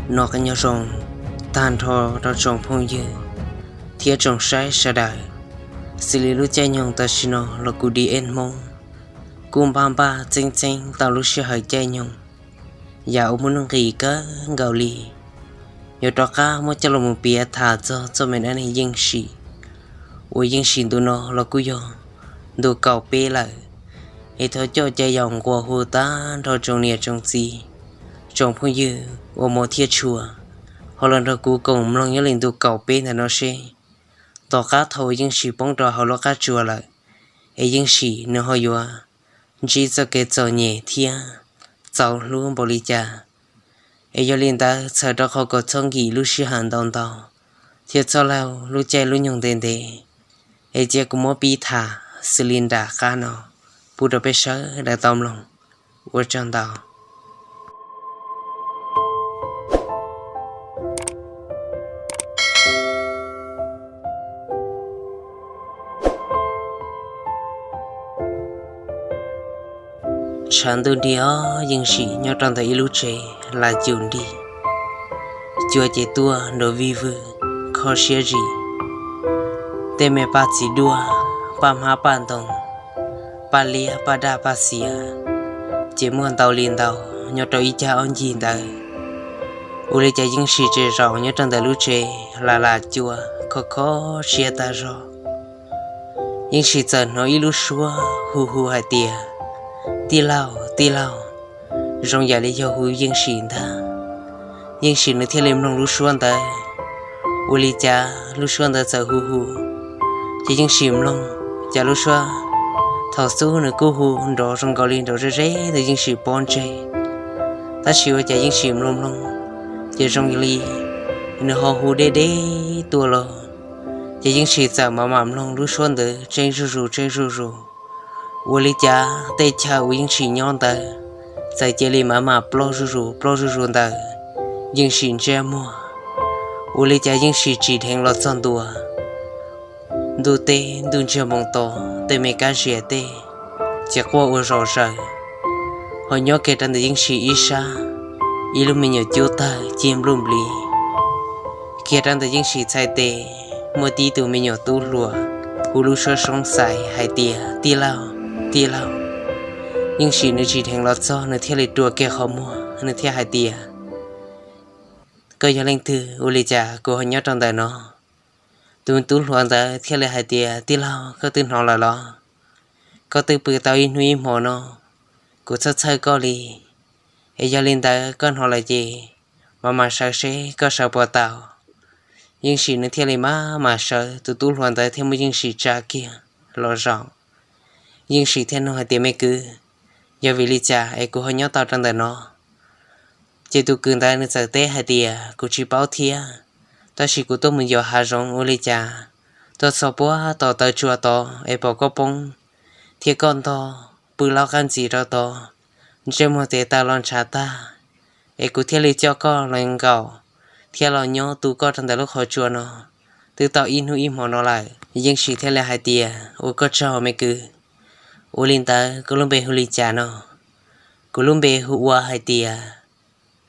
Nyob zoo tag nrho rau tsoom phooj ywg thiab tsoom saib sawv daws. Xws li lub caij nyoog tam sim no los kuv D N Hmoob kuj npaj npaj txeeb txeeb tau lub sij hawm caij nyoog yam uas muaj nuj nqis kawg nkaus li, yuav rov qab muab coj los mus piav tham txog txoj me dab neeg Yeej Sim, uas Yeej Sim ntu no los kuj yog ntu kaum peb lawm. Es thov coj caw yaum nquas hu tag nrho tsoom niam tsoom txiv, tsoom phooj ywg uas muaj thiab tshua, ho los nrog kuv koom mloog nyob li ntu kaum peb ntawm no seb tom qab thaum uas Yeej Sim poob rau hauv lub qab tsuas lawm, es Yeej Sim nws ho yuav ntsib txoj kev txom nyem thiab txaus hlub npaum li cas. Es yog li ntawd txhawm rau qhov kom txhob nkim lub sij hawm ntau ntau thiab txhob laug lub caij lub nyoog ntev ntev, es cia kuv muab pib tham xws li nram qab no pub rau peb sawv daws tau mloog. Ua tsaug ntau. Tshav ntuj nrig os, Yeej Sim nyob rau ntawm ib lub tsev las cum nrig, cua ces tuaj nrov vij vwg, kho siab zim. Tej me paj txiv duaj, paj hmab paj ntoo, paj liab paj daj paj xiav, ces muaj ntau li ntau nyob rau ib cag ob ncig ntawd. Ua li cas Yeej Sim tseem zaum nyob rau ntawm lub tsev las las cua, kho kho siab tag zog. Yeej Sim txawm hnov ib lub suab hu hu hais tias, tij laug, tij laug, zoo yam li yog hu Yeej Sim ntag. Yeej Sim nws thiaj li mloog lub suab ntawd. Ua li cas lub suab ntawd txawm hu hu, ces Yeej Sim mloog, cas lub suab thaum xub nws kuj hu nrov zoo nkaus li nrov ze ze ntawm Yeej Sim pob ntseg. Tab sis ua cas Yeej Sim mloog mloog, ces zoo li nws ho hu deb deb tuaj los. Ces Yeej Sim txawm mam mam mloog lub suab ntawd tseeb zuj zus tseeb zuj zus. Ua li cas tej chaw uas Yeej Sim nyob ntawd txawm cia li mam mam plaub zuj zus plaub zuj zus ntawm Yeej Sim ntsiab muag. Ua li cas Yeej Sim tsim dheev los txog ntua, ntuj teb ntuj ntsiag moo to, tej me kab zias tej ces quaj ua zom zaws. Ho nyob kiag rau ntawm Yeej Sim ib sab, ib lub me nyuam cub tawg cig npluj nplis. Kiag rau ntawm Yeej Sim txhais tes, muaj tib tug me nyuam tub hluas hu lub suab soob xais hais tias, tij laug, tij laug. Yeej Sim nws tsim dheev los txog, nws thiaj li rua kiag qhov muag, nws thiaj hais tias, koj yog leej twg? Ua li cas kuv ho nyob rau ntawm no? Tus tub hluas ntawd thiaj li hais tias, tij laug, koj twb hnov lawm los? Koj twb pw tau ib hnub ib hmo no, kuv txhawj txhawj koj li. Es yog li ntawd koj hnov lawm ces mam mam sawv seb koj sawv puas tau. Yeej Sim nws thiaj li mam mam sawv, tus tub hluas ntawd thiaj muab Yeej Sim tsa kiag los zaum. Yeej Sim thiaj nug hais tias, me kwv, yog vim li cas es kuv ho nyob tau rau ntawm no? Ces tus kwv ntawd nws txawm teb hais tias, kuv tsis paub thiab, tab sis kuv tuaj mus yos hav zoov ua li cas tuaj txog puag tom taw tsua tod es pom koj poob thiab koj ntog pw laub qab ntxiv rau tod, ntsej muag tes taw los ntshav tag, es kuv thiaj li coj koj los nkaum thiab los nyob tu koj rau ntawm lub qhov tsua no twb tau ib hnub ib hmo no lawm. Yeej Sim thiaj li hais tias, ua koj tsaug me kwv. Ua li ntawd koj lub npe hu li cas no? Kuv lub npe hu ua hais tias,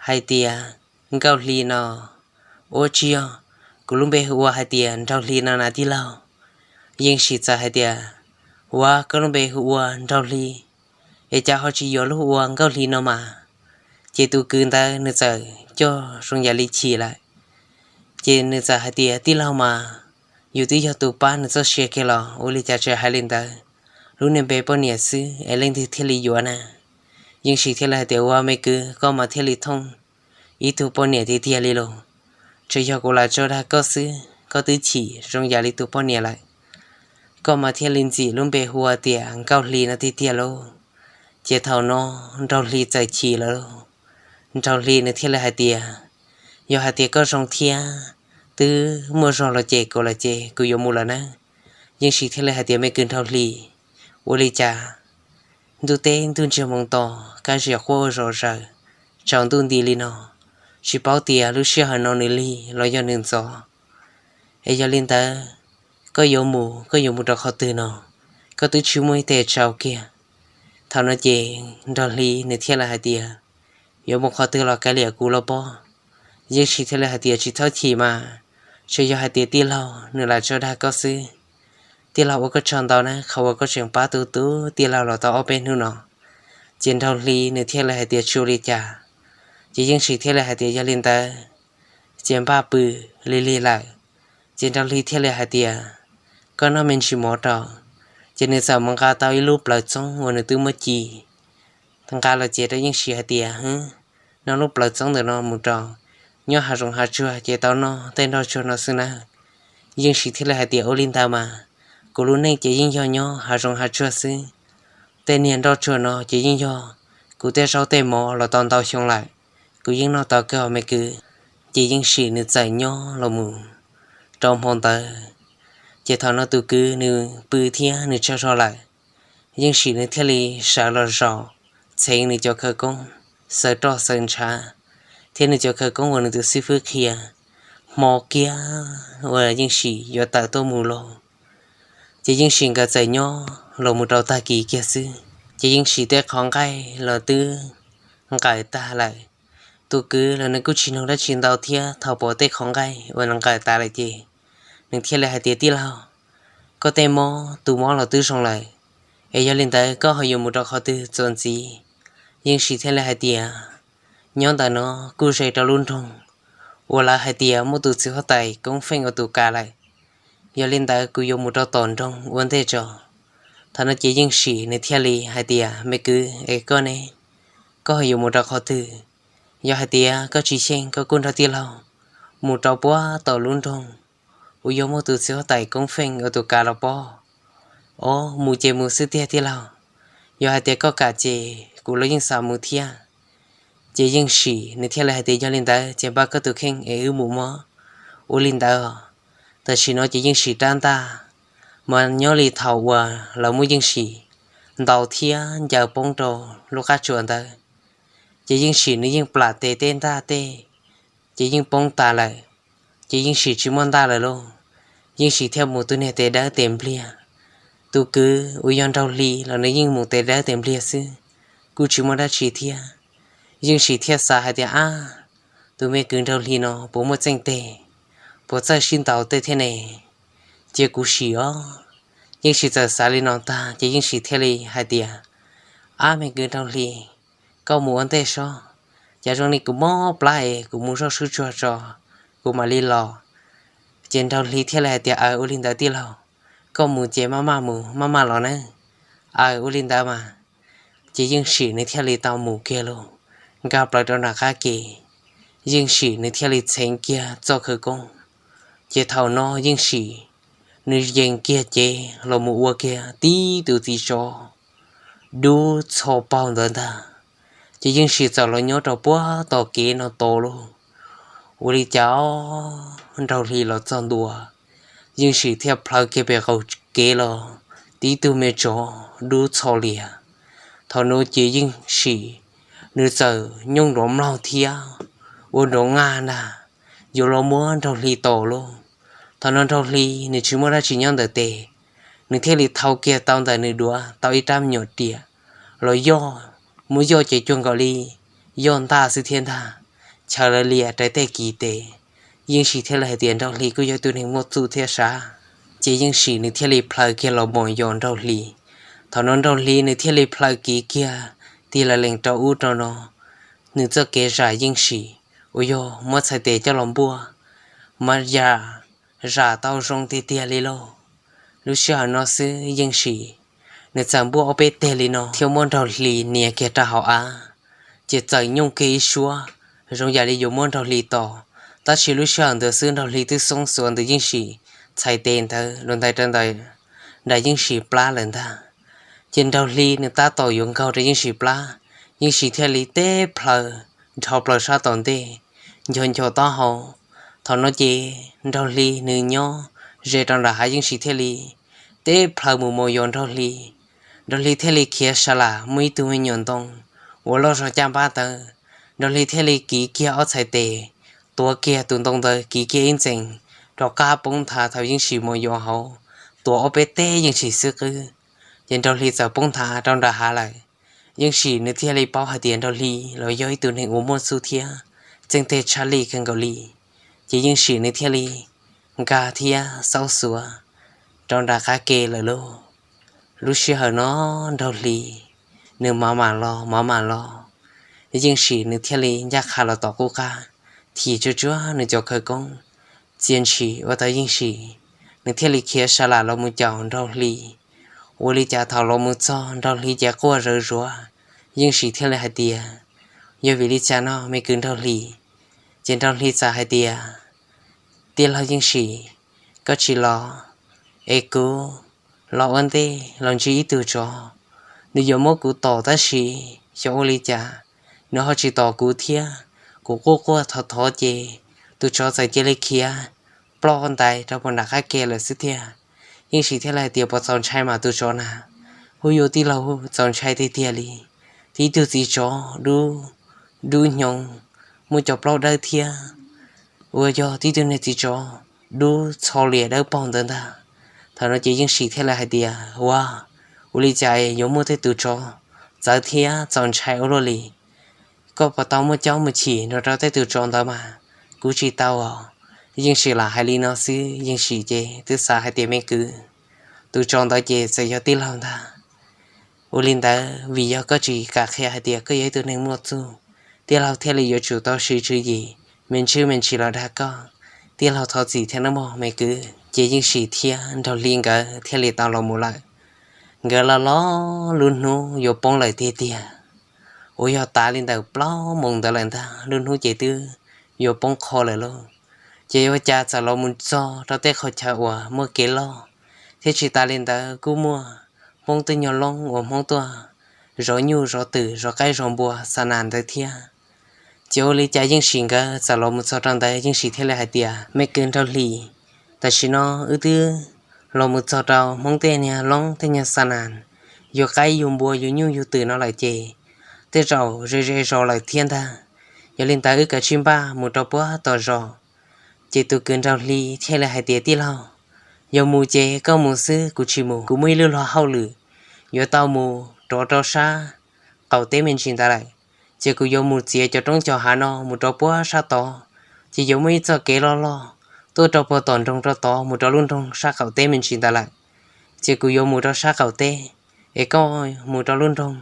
hais tias Nkauj Hli no. Ua tsis yog, kuv lub npe hu ua hais tias Nraug Hli no na tij laug. Yeej Sim txawm hais tias, ua koj lub npe hu ua Nraug Hli, es cas ho tsis yuav lub hu ua Nkauj Hli no mas? Ces tus kwv ntawd nws txawm coj zoo yam li chim lawm. Ces nws txawm hais tias, tij laug mas, yus twb yog tus pab nws txoj sia kiag los ua li cas tseem hais li ntawd? Lub niag npe poj niam xwb es leej twg thiaj li yuav na? Yeej Sim thiaj li hais tias, ua me kwv, koj mas thiaj li thooj ib tug poj niam tiag tiag li los. Tsuas yog kuv lam tso dag koj xwb, koj twb chim zoo yam li tus poj niam lawm. Koj mas thiaj li ntxim lub npe hu ua tias Nkauj Hli no tiag tiag lauj. Ces thaum no Nraug Hli txawm chim lawm lauj. Nraug Hli nws thiaj li hais tias, yog hais tias koj zoo thiab twb muaj zog los cem kuv lawm ces kuv yuav mus lawm nawb. Yeej Sim thiaj li hais tias, me kwv Nraug Hli, ua li cas ntuj teb ntuj ntsiag moo to, kab zias quaj ua zom zaws, tsaus ntuj nti li no, tsis paub tias lub sij hawm no nws lig los yog nws ntxov. Es yog li ntawd, koj yuav mus, koj yuav mus rau qhov twg no? Koj twb tsis muaj ib teg tsau kiag. Thaum no ces Nraug Hli nws thiaj li hais tias, yuav mus qhov twg los kav liam kuv los pob. Yeej Sim thiaj li hais tias, Tsis txhob chim mas, tsuas yog hais tias tij laug nws lam tso dag koj xwb. Tij laug ua koj tsaug ntau na, qhov uas koj tseem pab tus tij laug los tau ob peb hnub no. Ces Nraug Hli nws thiaj li hais tias, Tsis ua li cas. Ces Yeej Sim thiaj li hais tias, Yog li ntawd ces npaj pw lig lig lawm. Ces Nraug Hli thiaj li hais tias, Koj noj me ntsis mov rau. Ces nws txawm mus nqa tau ib lub plawv txoob uas nws twb muab ci nqa los ces rau Yeej Sim hais tias, Hwb, noj lub plawv txoob ntawm no mus rau, nyob hav zoov hav tsuag ces tau noj tej nroj tsuag no xwb nawb. Yeej Sim thiaj li hais tias, Ua li ntawd mas, kuv lub neej ces yeej yog nyob hav zoov hav tsuag xwb. Tej niag nroj tsuag no ces yeej yog kuv tej zaub tej mov los tau ntau xyoo lawm, kuv yeej noj tau kawg os me kwv. Ces Yeej Sim nws txawm nyob los mus rau hmo ntawd, ces thaum no tus kwv nws pw thiab nws tsaug zog lawm. Yeej Sim nws thiaj li sawv los zaum txheev nws cov khawv koob, xawv roj xawv ntshav thiab nws cov khawv koob uas nws tus xib fwb qhia hmo kiag uas Yeej Sim yuav tawm tuaj mus lauj. Ces Yeej Sim nkawd txawm nyob los mus rau tag kis kiag xwb, ces Yeej Sim tej qhov nqaij los twb nqawm tag lawm. Tus kwv los nws kuj tsis nug dab tsi ntau thiab, thaum pom tej qhov nqaij uas nws nqawm tas lawm ces nws thiaj li hais tias, Tij laug, koj tej mob, tus mob los twb zoo lawm, es yog li ntawd koj ho yuav mus rau qhov twg txuas ntxiv? Yeej Sim thiaj li hais tias, Nyob ntawm no kuj ze rau lub nroog uas lawv hais tias muaj tus txiv huab tais koob feej ua tus kav lawm. Yog li ntawd kuv yuav mus rau tom nroog ua ntej tso. Thaum no ces Yeej Sim nws thiaj li hais tias, Me kwv, es koj ne, koj ho yuav mus rau qhov twg? Yog hais tias koj tsis xyeej, koj kuj nrog tij laug mus rau puag tom lub nroog uas yog muaj tus txiv huab tais koob feej ua tus kav los pob. Os, mus ces mus xwb tiag tij laug. Yog hais tias koj kam ces kuv los yeej xav mus thiab. Ces Yeej Sim nws thiaj li hais tias, Yog li ntawd ces npaj koj tus kheej es wb mus mog. Ua li ntawd, tam sim no ces Yeej Sim rab ntaj mas nyob li thaum uas lawv muab Yeej Sim ntaus thiab ncaws poob rau lub qab tsuas ntawd, ces Yeej Sim nws yeej plam tes tej ntaj tej, ces yeej poob tas lawm. Ces Yeej Sim tsis muaj ntaj lawm lauj. Yeej Sim thiaj mus tus niag tes dawb tes npliag. Tus kwv uas yog Nraug Hli los nws yeej mus tes dawb tes npliag xwb, kuj tsis muaj dab tsi thiab. Yeej Sim thiaj xav hais tias, Ab, tus me kwv Nraug Hli no puas muaj txeej teg, puas txawj sib ntaus tej thiab ne? Cia kuv sim os. Yeej Sim txawm xav li no tag ces Yeej Sim thiaj li hais tias, Ab, me kwv Nraug Hli, koj mus ua ntej sob, cas zoo li kuv mob plab es kuv mus zoj swb tsuag tso, kuv mam li los. Ces Nraug Hli thiaj li hais tias, Aws, ua li ntawd tij laug, koj mus ces maj maj mus maj maj los nawb. Aws, ua li ntawd mas. Ces Yeej Sim nws thiaj li tau mus kiag lauj, nkag plaws rau nram qab ke. Yeej Sim nws thiaj li txheev kiag txoj khawv koob. Ces thaum no Yeej Sim nws yees kiag cev los mus ua kiag tib tus txiv tsov dub txho paug ntawd ntag. Ces Yeej Sim txawm los nyob rau puag tom kev no tos lauj. Ua li cas Nraug Hli los txog ntua, Yeej Sim thiaj plhaw kiag pem qaum kev los tib tug me tsov dub txho lias. Thaum no ces Yeej Sim nws txawm nyooj nrov mlaug thiab ua nrov nqaj ntag, yuav los muab Nraug Hli tom lauj. Thaum no Nraug Hli nws tsis muaj dab tsi nyob ntawm tes, nws thiaj li thau kiag tau ntawm nws duav tau ib rab me nyuam riam los yoj, muab yoj ces cuag nkaus li yoj ntaj xwb thiab ntag, chaw lawv liam raws tej kis tes. Yeej Sim thiaj li hais tias Nraug Hli kuj yog ib tug neeg muaj txuj thiab sav, ces Yeej Sim nws thiaj li plhaw kiag los mos yos Nraug Hli. Thaum no Nraug Hli nws thiaj li plhaw kiv kiag tig lawv lees rau ub rau no, nws txoj kev zam Yeej Sim uas yog muab txhais tes coj los npuaj, mas yam zam tau zoo tiag tiag li lauj. Lub sij hawm no xwb Yeej Sim nws txawm npuaj ob peb teg li no thiab muab Nraug Hli nias kiag rau hauv av, ces txawm nyooj kiag ib suab zoo yam li yuav muab Nraug Hli tom. Tab sis lub sij hawm ntawd xwb Nraug Hli twb xoob xuas ntawm Yeej Sim txhais tes ntawd los ntawd rau ntawm nram Yeej Sim plab lawm ntag. Ces Nraug Hli nws tab tom yuav nkaug rau Yeej Sim plab, Yeej Sim thiaj li teb plhaw dhau plaws sab tom ntej, nco nco taub hau. Thaum no ces Nraug Hli nws nyob ze rau nram hav, Yeej Sim thiaj li teb plhaw mus mos yos Nraug Hli. Nraug Hli thiaj li khiav sa lam muaj ib tug me nyuam ntoo uas loj zog caj npab tawv. Nraug Hli thiaj li kiv kiag ob txhais tes, tuav kiag tus ntoo ntawd kiv kiag ib ntxees rov qab poob nthav thaum Yeej Sim mos yos hauv, tuav ob peb teg Yeej Sim xwb qwb, ces Nraug Hli txawm poob nthav rau nram hav lawm. Yeej Sim nws thiaj li paub hais tias Nraug Hli los yog ib tug neeg uas muaj txuj thiab txeeb tej tshaj lij kawg nkaus li. Ces Yeej Sim nws thiaj li nkag thiab xaub xuav rau nram qab ke lawm lauj. Lub sij hawm no Nraug Hli nws maj mam los maj mam los, Yeej Sim nws thiaj li ncaj qha los tom qub qab, thim tsuag tsuag nws cov khawv koob, txia ntshis ua tau Yeej Sim nws thiaj li khiav sa lam los mus caum Nraug Hli. Ua li cas thaum los mus txog Nraug Hli ces quaj zawv zuav, Yeej Sim thiaj li hais tias, Yog vim li cas no me kwv Nraug Hli? Ces Nraug Hli txawm hais tias, Tij laug Yeej Sim, koj tsis los es kuv los ua ntej los ntsib ib tug tsov, nws yuav muab kuv tom tab sis xyov ua li cas nws ho tsis tom kuv thiab. Kuv quaj quaj thov thov ces tus tsov txawm cia li khiav ploj ntais rau puag nram qab ke lawm xwb tiag. Yeej Sim thiaj li hais tias, Puas txaus ntshai mas tus tsov na? Huv, yus tij laug, txaus ntshai tiag tiag li. Tib tug txiv tsov dub, dub hnyoo, muaj cov plaub dawb thiab, uas yog tib tug niag txiv tsov dub txho liam dawb paug ntawd ntag. Thaum no ces Yeej Sim thiaj li hais tias, Ua, ua li cas yuav muaj tej tus tsov txawv thiab txaus ntshai ua luaj li? Koj puas tau muaj caub muaj chim nrog rau tej tus tsov ntawd mas? Kuv tsis tau os. Yeej Sim lam hais li no xwb, Yeej Sim ces twb xav hais tias, Me kwv, tus tsov ntawd ces txawm yog tij laug ntag. Ua li ntawd vim yog koj tsis kam qhia hais tias koj yog ib tug neeg muaj txuj, tij laug thiaj li yuav tsum tau siv tswv yim me ntsis me ntsis los dag koj. Tij laug thov txim thiab nawb mog me kwv. Ces Yeej Sim thiab Nraug Hli nkawd thiaj li tau los mus lawm. Nkawd los los lub hnub yuav poob lawm tiag tiag, uas yog tav li ntawm plaub moos ntawd lawm ntag, lub hnub ces twb yuav poob qho lawm lauj. Ces ua cas txawm los mus txog rau tej qhov chaw uas muaj kev loj, thiab tsis tas li ntawd kuj muaj Hmoob tej nyuag loob uas Hmoob tuaj zov nyuj zov twm zov qaib zov npua xa nas ntawd thiab. Ces ua li cas Yeej Sim nkawd txawm los mus txog rau ntawd, Yeej Sim thiaj li hais tias, Me kwv Nraug Hli, tam sim no wb twb los mus txog rau Hmoob tej niag loob tej nyuag xa nas, yug qaib yug npua yug nyuj yug twm no lawm ces tej zaum ze ze zos lawm thiab ntag. Yog li ntawd wb kav tsij npaj mus rau puag tom zos. Ces tus kwv Nraug Hli thiaj li hais tias, Tij laug, yog mus ces koj mus xwb, kuv tsis mus, kuv muaj ib lub luag hauj lwm yuav tau mus rov rau sab qaum teb me ntsis ntawd lawm. Ces kuv yuav mus txiav cov roob cov hav no mus rau puag sab tod, ces yuav muaj ib txoj kev loj loj tuaj rau puag tom nroog rau tod mus rau lub nroog sab qaum teb me ntsis ntawd lawm. Ces kuv yuav mus rau sab qaum teb, es koj mus rau lub nroog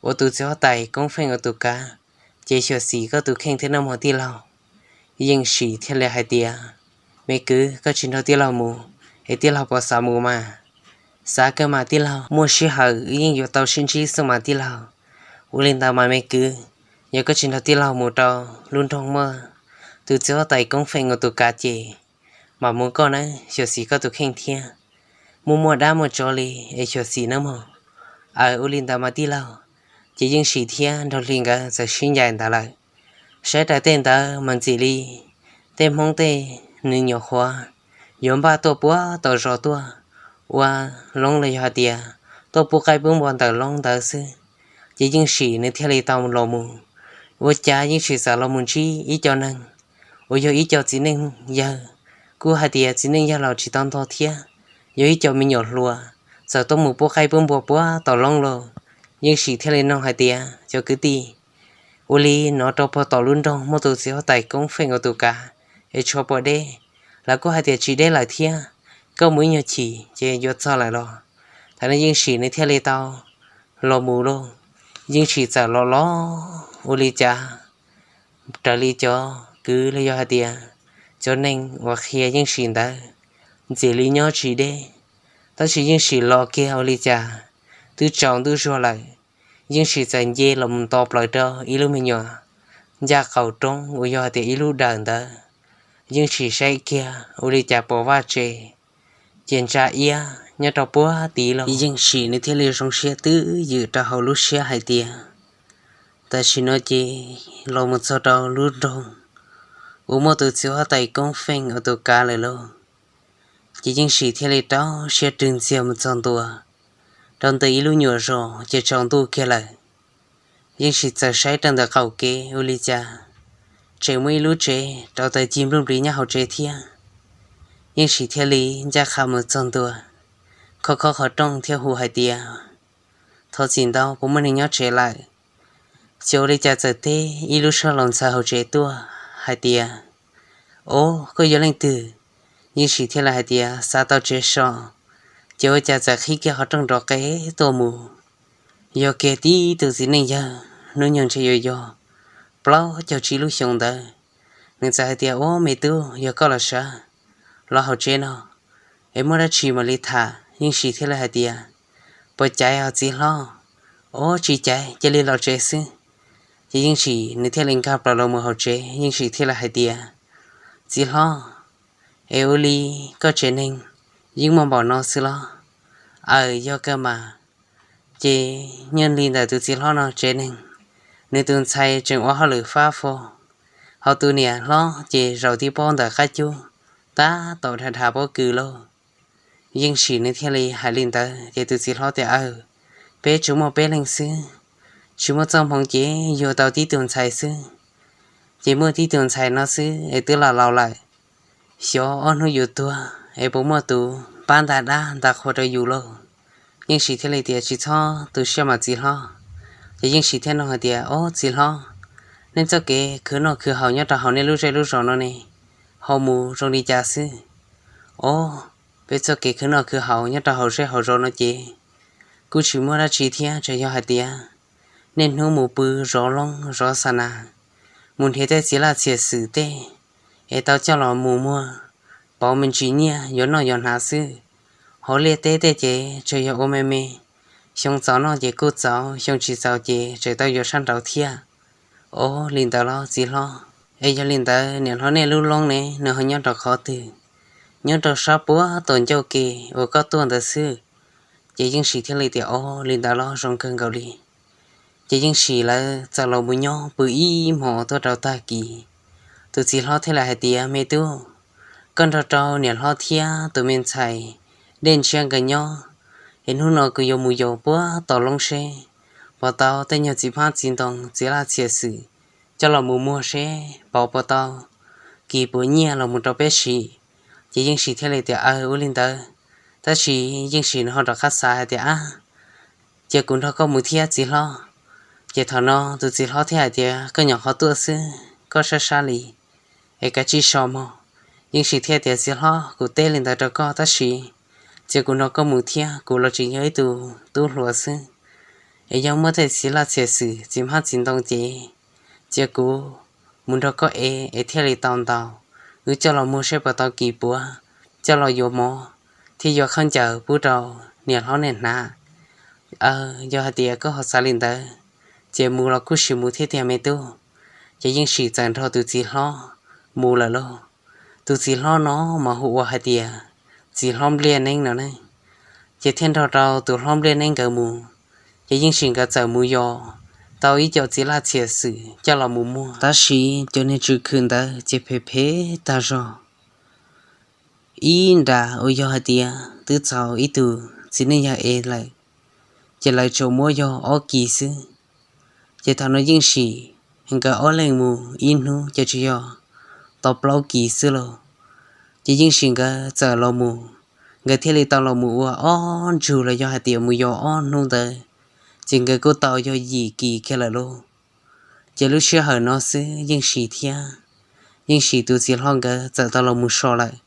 uas tus txiv huab tais Koob Feej ua tus kav, ces xyuam xim koj tus kheej thiab nawb mog tij laug. Yeej Sim thiaj li hais tias, Me kwv, koj tsis nrog tij laug mus, es tij laug puas xav mus mas? Xav kawg mas tij laug, muaj sij hawm wb yeej yuav tau sib ntsib xwb mas tij laug. Ua li ntawd mas me kwv, yog koj tsis nrog tij laug mus rau lub nroog muaj tus txiv huab tais Koob Feej ua tus kav ces mam mus koj nawb, xyuam xim koj tus kheej thiab. Muaj muaj dab muaj tsov li, es xyuam xim nawb mog. Aws, ua li ntawd mas tij laug. Ces Yeej Sim thiab Nraug Hli nkawd txawm sib ncaim ntawd lawm. Saib raws tej ntawd mas ntxim li tej Hmoob tej nws nyuam qhuav yuav npaj tuaj puag tom zos tuaj ua loob los yog hais tias tuaj pub qaib pub npua ntawm loob ntawd xwb. Ces Yeej Sim nws thiaj li tau los mus. Ua cas Yeej Sim txawm los mus ntsib ib co neeg uas yog ib co txiv neej yawg, kuj hais tias txiv neej yawg los tsis tau ntog thiab, yog ib co me nyuam hluas txawm tuaj mus pub qaib pub npua puag tom loob lauj. Yeej Sim thiaj li nug hais tias, Cov kwv tij, ua li no rau puag tom lub nroog muaj tus txiv huab tais Koob Feej ua tus kav es tshuav puas deb? Lawv kuj hais tias tsis deb lawm thiab, koj mus ib nyuag chim ces yuav txog lawm los. Thaum no Yeej Sim nws thiaj li tau los mus lauj. Yeej Sim txawm los los ua li cas raws li cov kwv los yog hais tias cov neeg uas qhia Yeej Sim ntawd, ntxim li nyob tsis deb. Tab sis Yeej Sim los kiag ua li cas twb tsaus ntuj zuag lawm. Yeej Sim txawm nce los mus nto plaws rau ib lub me nyuam ncaj qaum roob uas yog hais tias ib lub dawm ntawd. Yeej Sim saib kiag ua li cas pom vaj tse ces ntsa iab nyob rau puag tid los. Yeej Sim nws thiaj li zoo siab twb ywm rau hauv lub siab hais tias, tam sim no ces los mus txog rau lub nroog uas muaj tus txiv huab tais Koob Feej ua tus kav lawm lauj. Ces Yeej Sim thiaj li rau siab rwg ntxiag mus txog ntua rau ntawm ib lub nyuam zos ces tsaus ntuj kiag lawm. Yeej Sim txawm saib rau ntawm qaum kev ua li cas tseem muaj ib lub tsev rau taws cig nplooj nplig nyob hauv tsev thiab. Yeej Sim thiaj li ncaj qha mus txog ntua, khob khob qhov rooj thiab hu hais tias, Thov txim ntau, puas muaj neeg nyob tsev lawm? Xyov ua li cas txawm teb ib lub suab laus ntxhais hauv tsev tuaj hais tias, Ob, koj yog leej twg? Yeej Sim thiaj li hais tias, Xav tau tsev so, ces ua cas txawm qhib kiag qhov rooj nrov qe tuaj mus. Yog kiag tib tus txiv neej yawg hnub nyoog ntshe yuav yog plaub caug tsib lub xyoo ntawd. Nws txawm hais tias, Ub, me tub, yog koj los sav, los hauv tsev no es muaj dab tsi mam li tham. Yeej Sim thiaj li hais tias, Puas caiv os txiv hlob? Ob, tsis caiv, cia li los tsev xwb. Ces Yeej Sim nws thiaj li nkag plaws los mus hauv tsev. Yeej Sim thiaj li hais tias, Txiv hlob, es ua li koj tsev neeg yeej muaj npaum no xwb los? Aws, yog kawg mas. Ces nyob li ntawm tus txiv hlob no tsev neeg, nws tus ntxhais tseem ua hauj lwm fab fo, ho tus niam hlob ces zaum tib pob ntawm qab cub, tab tom dhas dhas pob kws lauj. Yeej Sim nws thiaj li hais li ntawd ces tus txiv hlob tias, Aws, peb tsuas muaj peb leeg xwb, tsis muaj txoj hmoov ces yug tau tib tug ntxhais xwb. Ces muaj tib tug ntxhais no xwb es twb los laus lawm, xyov ob hnub yuav tuag es puas muaj tus pab nta dab nta qhua rau yus lauj. Yeej Sim thiaj li tias, Tsis txhob tu siab mas txiv hlob. Ces Yeej Sim thiaj nug hais tias, Ob txiv hlob, nej txoj kev khwv noj khwv haus nyob rau hauv nej lub zej lub zos no ne, ho mus zoo li cas xwb? Ob, peb txoj kev khwv noj khwv haus nyob rau hauv zej hauv zos no ces kuj tsis muaj dab tsi thiab, tsuas yog hais tias niaj hnub mus pw zov loob zov xa nas, mus nrhiav tej txiv laj txhiam xwm tej es tau coj los mus muag, pauv me ntsis nyiaj yuav noj yuav hnav xwb. Hauv liaj teb tej ces tsuas yog ua me me, xyoo txaus noj ces kuj txaus, xyoo tsis txaus ces tseem tau yuav sab nraud thiab. Ob, li ntawd los txiv hlob? Es yog li ntawd niam hlob nej lub loob ne nws ho nyob rau qhov twg? Nyob rau sab puag tom ncauj ke uas koj tuaj ntawd xwb. Ces Yeej Sim thiaj li tias, Ob, li ntawd los zoo kawg nkaus li. Ces Yeej Sim lawv txawm los mus nyob pw ib hmos tuaj rau tag kis. Tus txiv hlob thiaj li hais tias, Me tub, koj nrog rau niam hlob thiab tus me ntxhais Dej Ntshiab nkawd nyob, es hnub no kuv yuav mus yos puag tom loob seb puas tau tej nyuag txiv hmab txiv ntoo txiv laj txhiam xwm coj los mus muag seb pauv puas tau kis puas nyiaj los mus rau peb siv. Ces Yeej Sim thiaj li tias, Aws, ua li ntawd. Tab sis Yeej Sim nws ho rov qab xav hais tias, Ab, cia kuv nrog koj mus thiab txiv hlob. Ces thaum no tus txiv hlob thiaj hais tias, Koj nyuam qhuav tuaj xwb, koj sab sab li es kav tsij so mog. Yeej Sim thiaj tias, Txiv hlob, kuv teb li ntawd rau koj tab sis cia kuv nrog koj mus thiab, kuv los tseem yog ib tug tub hluas xwb. Es yog muaj tej txiv laj txhiam xwm txiv hmab txiv ntoo ces cia kuv mus nrog koj ev es thiaj li tau ntau, wb coj los muag seb puas tau kis puav, coj los yuav mov thiab yuav khaub ncaws pub rau niam hlob nej hnav. Aws, yog hais tias koj ho xav li ntawd ces mus los kuj sim mus thiab tiag me tub. Ces Yeej Sim txawm nrog tus txiv hlob mus lawm lauj. Tus txiv hlob no mas hu ua hais tias txiv hlob Npliaj Neeb no ne. Ces thiaj nrog rau tus hlob Npliaj Neeb nkawd mus. Ces Yeej Sim nkawd txawm mus yos tau ib co txiv laj txhiam xwm coj los mus muag, tab sis cov niag tswv khwm ntawd ces phem phem tag zog. Ib nra uas yog hais tias twb txaus ib tug txiv neej yog ev lawm, ces lawv tsuas muab yog ob kis xwb. Ces thaum no Yeej Sim nkawd ob leeg mus ib hnub ces tsuas yog tau plaub kis xwb lauj. Ces Yeej Sim nkawd txawm los mus, nkawd thiaj li tau los mus ua ob ntsug los yog hais tias mus yos ob hnub ntawd, ces nkawd kuj tau yog yim kis kiag lawm lauj. Ces lub sij hawm no xwb Yeej Sim thiab Yeej Sim tus txiv hlob nkawd txawm tau los mus so lawm.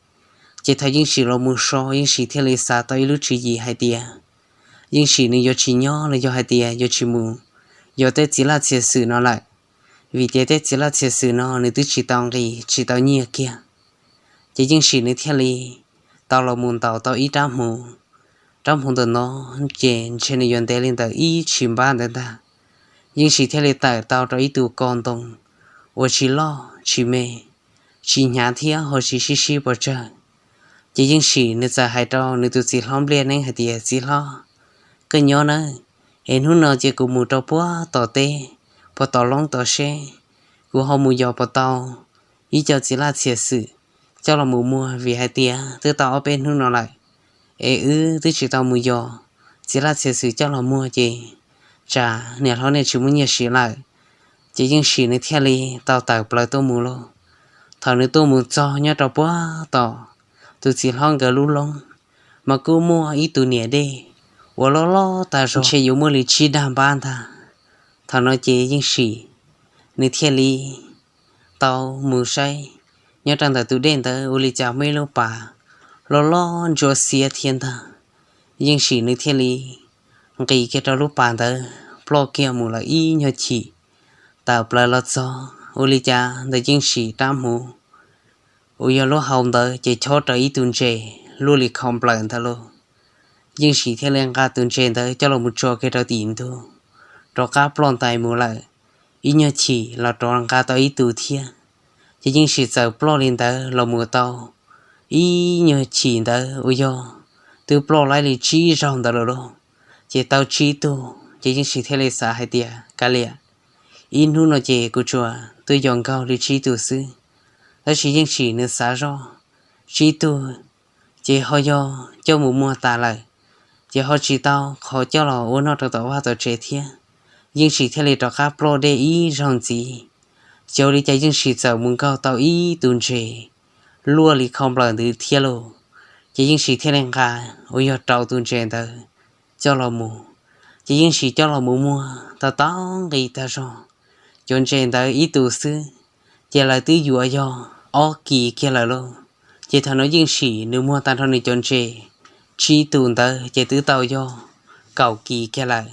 Ces thaum Yeej Sim los mus so, Yeej Sim thiaj li xav tau ib lub tswv yim hais tias Yeej Sim nws yuav tsis nyob los yog hais tias yuav tsis mus yos tej txiv laj txhiam xwm no lawm, vim tias tej txiv laj txhiam xwm no nws twb tsis tau nqis tsis tau nyiaj kiag. Ces Yeej Sim nws thiaj li tau los mus ntaus tau ib rab hmuv. Rab hmuv ntawm no ces ntshe nws yuav ntev li ntawm ib tshim npab ntawd ntag. Yeej Sim thiaj li tawm tau rau ib tug ko ntoo uas tsis loj tsis me, tsis hnyav thiab ho tsis sib sib pes tsawg. Ces Yeej Sim nws txawm hais rau nws tus txiv hlob Npliaj Neeb hais tias, Txiv hlob, koj nyob nawb, es hnub no cia kuv mus rau puag tom teb, puag tom loob tod seb kuv ho mus yos puas tau ib co txiv laj txhiam xwm coj los mus muag, vim hais tias twb tau ob peb hnub no lawm es wb twb tsis tau mus yos txiv laj txhiam xwm coj los muag ces tsam niam hlob nej tsis muaj nyiaj siv lawm. Ces Yeej Sim nws thiaj li tau tawm plaws tuaj mus lauj. Thaum nws tuaj mus txog nyob rau puag tom tus txiv hlob nkawd lub loob, mas kuj muaj ib tug niam dej uas loj loj tag zog, ntshe yuav muaj li tsib dag npab ntag. Thaum no ces Yeej Sim nws thiaj li tau mus saib nyob rau ntawm tus dej ntawd ua li cas muaj ib lub pas loj loj ntsuab xiab thiab ntag. Yeej Sim nws thiaj li nqis kiag rau lub pas ntawd ploj kiag mus lawm ib nyuag chim tawm plaws los txog ua li cas ntawm Yeej Sim rab hmuv uas yog lub hau ntawd ces chob raws ib tug ntses luaj li kho nplawm ntawd lauj. Yeej Sim thiaj li nqa tus ntses ntawd coj los mus tso kiag rau tim ntug, rov qab ploj ntais mus lawm ib nyuag chim los rov nqa tau ib tug thiab. Ces Yeej Sim txawm ploj li ntawd los mus tau ib nyuag chim ntawd uas yog twb ploj laib li tsib zaug ntawd lawm lauj, ces tau tsib tug. Ces Yeej Sim thiaj li xav hais tias kav liam, ib hnub no ces kuv tsuas tuaj yos nkaug li tsib tug xwb. Tab sis Yeej Sim nws xav zoj, tsib tug ces ho yog coj mus muag tas lawm, ces ho tsis tau qhov coj los ua noj rau tom vaj tom tsev thiab. Yeej Sim thiaj li rov qab ploj dej ib zaug ntxiv. Ces ua li cas Yeej Sim txawm mus nkaug tau ib tug ntses luaj li kho nplawm ntawd thiab lauj. Ces Yeej Sim thiaj li nqa uas yog rau tus ntses ntawd coj los mus. Ces Yeej Sim coj los mus muag tau tau nqi tag zog, cov ntses ntawd ib tug xwb, ces lawv twb yuav yog ob kis kiag lawm lauj. Ces thaum no Yeej Sim nws muag tag nrho nws cov ntses tsib tus ntawd ces twb tau yog kaum kis kiag lawm.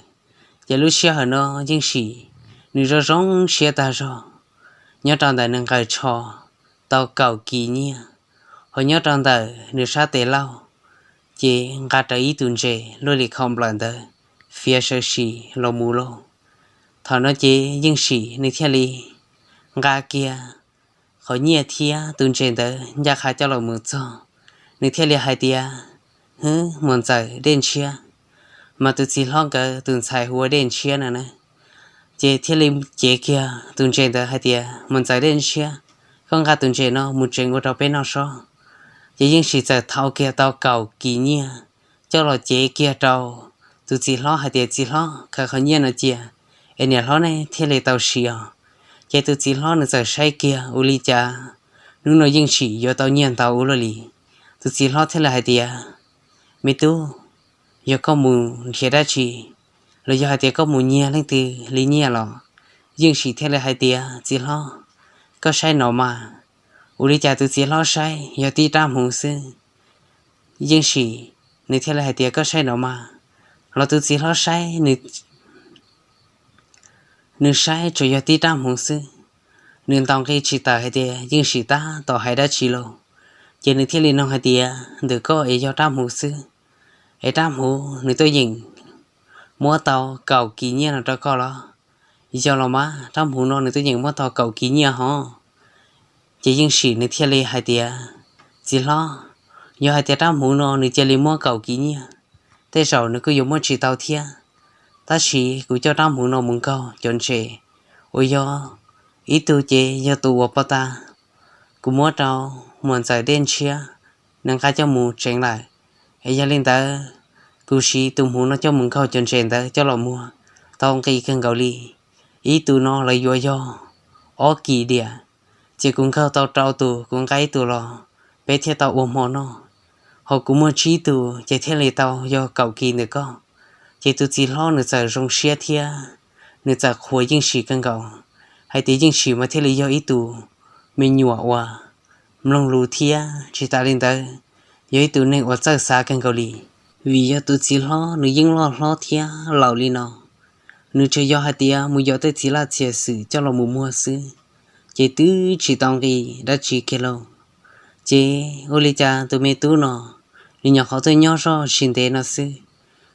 Ces lub sij hawm no Yeej Sim nws zoo zoo siab tag zog, nyob rau ntawm nws nqaws tsho tau kaum kis nyiaj, ho nyob rau ntawm nws sab tes laug ces nqa rawv ib tug ntses luaj li kho nplawm ntawd fiav sawv sim los mus lauj. Thaum no ces Yeej Sim nws thiaj li nqa kiag qhov nyiaj thiab tus ntses ntawd ncaj qha coj los mus txog, nws thiaj li hais tias, hwb, muam ntxawm Dej Ntshiab, mas tus txiv hlob nkawd tus ntxhais hu ua Dej Ntshiab no na. Ces thiaj li cev kiag tus ntses ntawd hais tias, muam ntxawm Dej Ntshiab, koj nqa tus ntses no mus tsev ua rau peb noj sob. Ces Yeej Sim txawm thau kiag tau kaum kis nyiaj coj los cev kiag rau tus txiv hlob hais tias, txiv hlob, khaws qhov nyiaj no cia es niam hlob nej thiaj li tau siv os. Ces tus txiv hlob nws txawm saib kiag ua li cas hnub no Yeej Sim yuav tau nyiaj ntau ua luaj li. Tus txiv hlob thiaj li hais tias, me tub, yog koj mus nrhiav dab tsi los yog hais tias koj mus nyiag leej twg li nyiaj los? Yeej Sim thiaj li hais tias, txiv hlob, koj saib no mas. Ua li cas tus txiv hlob saib yog tib rab hmuv xwb. Yeej Sim nws thiaj li hais tias, koj saib no mas. Los tus txiv hlob saib, nws saib tsuas yog tib rab hmuv xwb. Nws ntaus nqi tsis tawm hais tias Yeej Sim tab tom hais dab tsi lauj. Ces nws thiaj li nug hais tias, ntawm koj es yog rab hmuv xwb, es rab hmuv nws tuaj yeem muab tau kaum kis nyiaj no rau koj los? Yog los mas, rab hmuv no nws tuaj yeem muab tau kaum kis nyiaj hov. Ces Yeej Sim nws thiaj li hais tias, txiv hlob, yog hais tias rab hmuv no nws cia li muab kaum kis nyiaj, tej zaum nws kuj yuav muab tsis tau thiab. Tab sis kuv coj rab hmuv no mus nkaug cov ntses uas yog ib tug ces yog tus uas pov tas kuv muab rau muam ntxawm Dej Ntshiab, nws nqa coj mus tsev lawm. Es yog li ntawd, kuv siv tus hmuv no coj mus nkaug cov ntses ntawd coj los muag tau nqi kawg nkaus li. Ib tug no lawv yuav yog ob kis diam, ces kuv nkaug tau rau tus, kuv nqa ib tug los, peb thiaj tau ua hmo noj. Ho kuv muag tsib tus ces thiaj li tau yog kaum kis ntawm koj. Ces tus txiv hlob nws txawm zoo siab thiab nws txawm qhuas Yeej Sim kawg nkaus, hais tias Yeej Sim mas thiaj li yog ib tus me nyuam uas mloog lus thiab tsis tas li ntawd, yog ib tus neeg uas txawj xav kawg nkaus li. Vim yog tus txiv hlob nws yeej loj hlob thiab laus li no, nws tsuas yog hais tias mus yos tej txiv laj txiv xwm coj los mus muag xwb, ces twb tsis tau nqi dab tsi kiag lauj. Ces ua li cas tus me tub no, nws nyuam qhuav tuaj nyob zoj tsis ntev no xwb,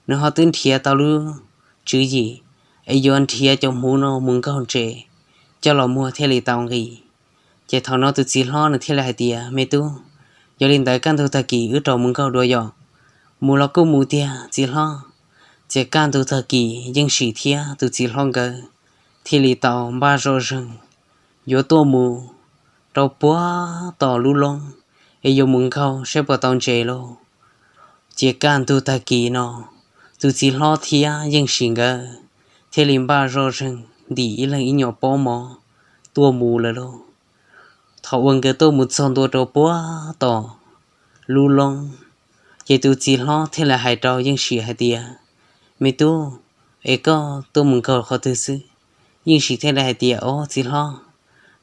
nws ho twb nrhiav tau lub tswv yim es yuav nrhiav cov hmuv no mus nkaug ntses coj los muag thiaj li tau nqi. Ces thaum no tus txiv hlob nws thiaj li hais tias, me tub, yog li ntawd kaj ntug tag kis wb rov mus nkaug dua yom? Mus los kuj mus tiag txiv hlob. Ces kaj ntug tag kis Yeej Sim thiab tus txiv hlob nkawd thiaj li tau npaj zoj zeeg yuav tuaj mus rau puag tom lub loob es yuav mus nkaug saib puas tau ntses lauj. Ces kaj ntug tag kis no, tus txiv hlob thiab Yeej Sim nkawd thiaj li npaj zoj zeeg ntim ib leeg ib nyuag pob mov tuaj mus lawm lauj. Thaum uas nkawd tuaj mus txog ntua rau puag tom lub loob, ces tus txiv hlob thiaj li hais rau Yeej Sim hais tias, me tub, es koj tuaj mus nkaug qhov twg xwb? Yeej Sim thiaj li hais tias, ob txiv hlob,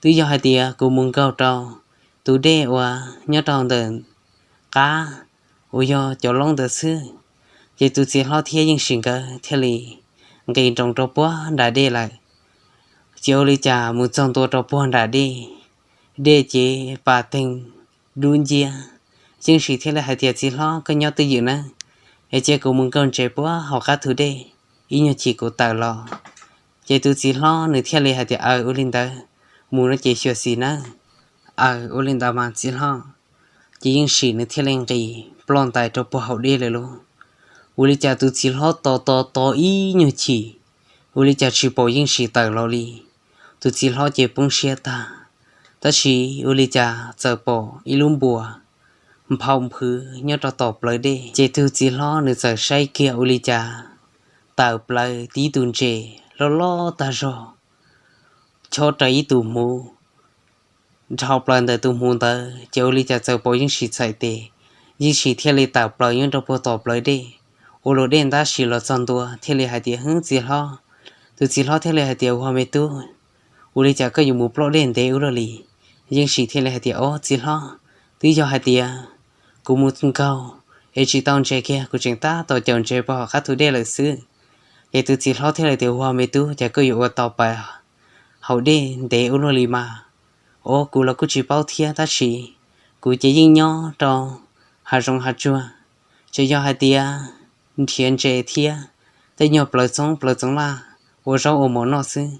twb yog hais tias kuv mus nkaug rau tus dej uas nyob rau ntawm qab uas yog cov loob ntawd xwb. Ces tus txiv hlob thiab Yeej Sim nkawd thiaj li nqis nroos rau puag nram dej lawm. Ces ua li cas mus txog ntua rau puag nram dej, dej ces pas teeg dub nciab. Yeej Sim thiaj li hais tias, Txiv hlob, koj nyob twj ywm nawb, es cia kuv mus nkaug ntses puag hauv qab thu dej, ib nyuag chim kuv tawm los. Ces tus txiv hlob nws thiaj li hais tias, Aws, ua li ntawd, mus no ces xyuam xim nawb. Aws, ua li ntawd mas txiv hlob. Ces Yeej Sim nws thiaj li nqis ploj ntais rau puag hauv dej lawm lauj. Ua li cas tus txiv hlob tos tos tos ib nyuag chim, ua li cas tsis pom Yeej Sim tawm los li. Tus txiv hlob ces poob siab tag, tab sis ua li cas txawm pom ib lub npuas nphau nphwv nyob rau tom plawv dej. Ces tus txiv hlob nws txawm saib kiag ua li cas tawm plaws tib tus ntses loj loj tag zog, chob raws ib tus hmuv. Dhau plaws ntawm tus hmuv ntawd ces ua li cas txawm pom Yeej Sim txhais tes, Yeej Sim thiaj li tawm plaws nyob rau puag tom plawv dej, ua luam dej ntab si los txog ntua thiaj li hais tias, Hwb, txiv hlob. Tus txiv hlob thiaj li hais tias, Ua me tub, ua li cas koj yuav mus ploj dej ntev ua luaj li? Yeej Sim thiaj li hais tias, Ob, txiv hlob, twb yog hais tias kuv mus nkaug es tsis tau ntses kiag, kuv tseem tab tom caum ntses puag hauv qab thu dej lawm xwb. Ces tus txiv hlob thiaj li tias, Ua me tub, cas koj yuav ua tau pais hauv dej ntev ua luaj li mas? Ob, kuv los kuj tsis paub thiab, tab sis kuv ces yeej nyob rau hav zoov hav tsuag, tsuas yog hais tias nrhiav ntses thiab tej nyuag plawv txoob plawv txoov laj ua zaub ua mov noj xwb,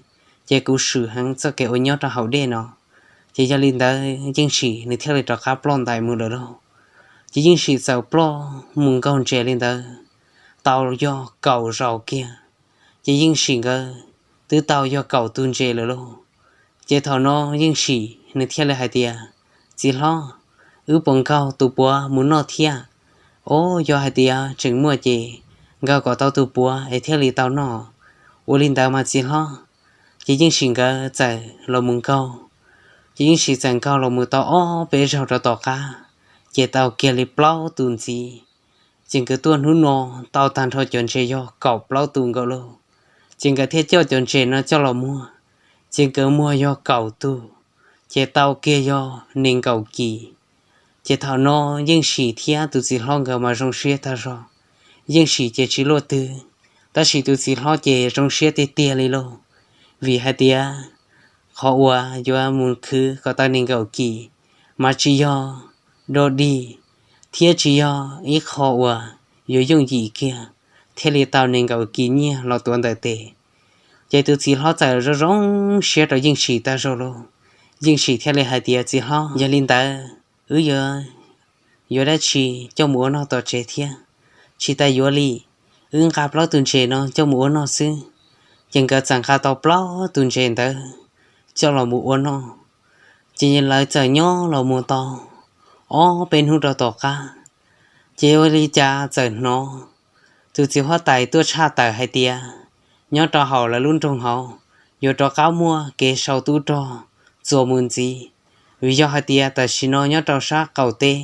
ces kuv swm heev txoj kev ua nyob rau hauv dej no. Ces yog li ntawd Yeej Sim nws thiaj li rov qab ploj ntais mus lawm lauj. Ces Yeej Sim txawm ploj mus nkaug ntses li ntawd tau yog kaum zaus kiag. Ces Yeej Sim nkawd twb tau yog kaum tus ntses lawm lauj. Ces thaum no Yeej Sim nws thiaj li hais tias, Txiv hlob, wb puas nkaug tus puav mus noj thiab? Ob, yog hais tias tseem muaj ces nkaug kom tau tus puav es thiaj li tau noj. Ua li ntawd mas txiv hlob. Ces Yeej Sim nkawd txawm los mus nkaug. Ces Yeej Sim txawm nkaug los mus tau ob peb zaug rau tom qab, ces tau kiag li plaub tus ntxiv. Ces nkawd tuaj hnub no tau tag nrho cov ntses yog kaum plaub tus nkaus lauj. Ces nkawd thiaj coj cov ntses no coj los muag, ces nkawd muag yog kaum tus, ces tau kiag yog nees nkaum kis. Ces thaum no Yeej Sim thiab tus txiv hlob nkawd mas zoo siab tag zog. Yeej Sim ces tsis luaj twg, tab sis tus txiv hlob ces zoo siab tiag tiag li lauj. Vim hais tias qhov uas yuav mus khwv kom tau nees nkaum kis mas tsis yog dog dig, thiab tsis yog ib qho uas yuav yooj yim kiag thiaj li tau nees nkaum kis nyiaj los tuav ntawm tes. Ces tus txiv hlob txawm zoo zoo siab rau Yeej Sim tag zog lauj. Yeej Sim thiaj li hais tias, Txiv hlob, yog li ntawd wb yuav yuav dab tsi coj mus ua noj tom tsev thiab? Tsis tas yuav li, wb nqa plaub tus ntses no coj mus ua noj xwb. Ces nkawd txawm nqa tau plaub tus ntses ntawd coj los mus ua noj. Ces lawv txawm nyob los mus tau ob peb hnub rau tom qab, ces ua li cas txawm hnov tus txiv huab tais tuaj tshaj tawm hais tias nyob rau hauv lawv lub nroog hauv yuav rov qab muaj kev sau tub rog txuas mus ntxiv. Vim yog hais tias tam sim no nyob rau sab qaum teb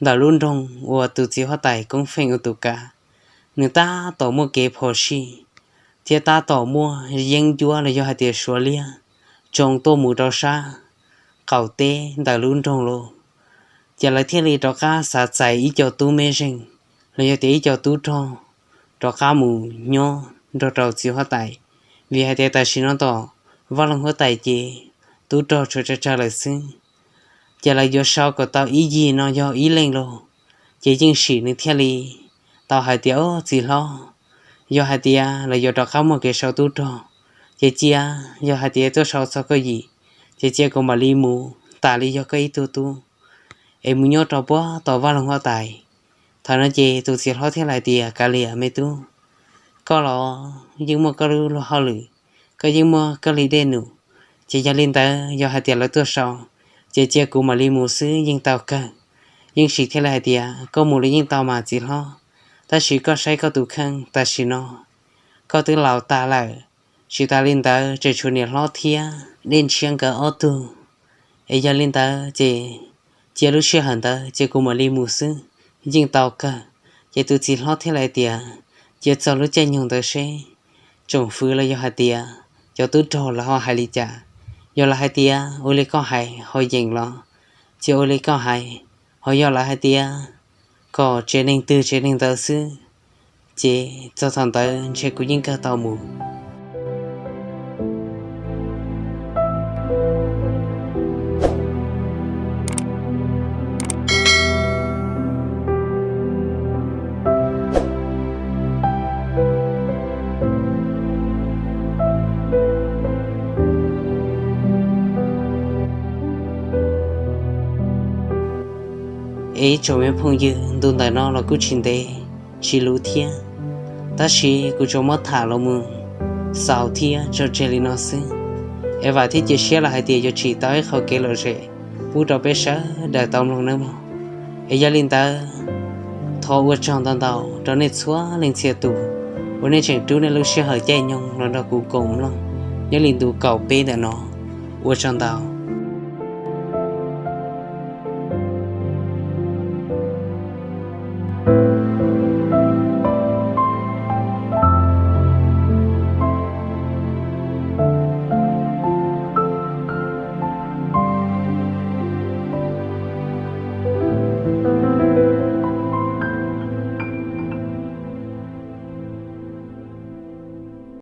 ntawm lub nroog uas tus txiv huab tais Koob Feej ua tus kav, nws tab tom muaj kev phom sij thiab tab tom muaj yeeb ncuab los yog hais tias suav liab tsoo tuaj mus rau sab qaum teb ntawm lub nroog lauj. Ces lawv thiaj li rov qab xav txais ib co tub mej zeej los yog tias ib co tub rog rov qab mus nyob nrog rau txiv huab tais, vim hais tias tam sim no tom vaj loog huab tais ces tub rog tshuav tsawg tsawg lawm xwb. Ces lawv yuav sau kom tau ib yig no yog ib leeg lauj. Ces Yeej Sim nws thiaj li tau hais tias, Ob, txiv hlob, yog hais tias lawv yuav rov qab muaj kev sau tub rog, ces cia, yog hais tias tuaj sau txog koj yim, ces cia kuv mam li mus tas li yog koj ib tug tub es mus nyob rau puag tom vaj loog huab tais. Thaum no ces tus txiv hlob thiaj li hais tias, Kav liam me tub, koj los yeej muaj koj lub luag hauj lwm, koj yeej muaj koj li dej num, ces yog li ntawd yog hais tias lawv tuaj sau, ces cia kuv mam li mus xwb yeej tau kawg. Yeej Sim thiaj li hais tias, Koj mus los yeej tau mas txiv hlob, tab sis koj saib koj tus kheej tam sim no koj twb laus tas lawm, tsis tas li ntawd tseem tshuav niam hlob thiab dej ntshiab nkawd ob tug. Es yog li ntawd ces cia lub sij hawm ntawd ces kuv mam li mus xwb yeej tau kawg. Ces tus txiv hlob thiaj li hais tias, Cia txog lub caij nyoog ntawd seb tsoom fwv los yog hais tias cov tub rog lawv ho hais li cas. Yog lawv hais tias ua li koj hais ho yeem los, ces ua li koj hais. Ho yog lawv hais tias kom tsev neeg twg tsev neeg ntawd xwb, ces txog thaum ntawd ntshe kuv yeej kawg tau mus. Es ib tsoom me phooj ywg, ntu ntawm no los kuj tsis ntev tsis luv thiab, tab sis kuv tsuas muab tham los mus xaus thiab tso tseg li no xwb. Es vam thiab cia siab lawm hais tias yuav tsim tau ib qho kev lom zem pub rau peb sawv daws tau mloog nawb mog. Es yog li ntawd, thov ua tsaug ntau ntau rau nej txhua leej txhia tus uas nej tseem rub nej lub sij hawm caij nyoog los nrog kuv koom mloog nyob li ntu kaum peb ntawm no. Ua tsaug ntau.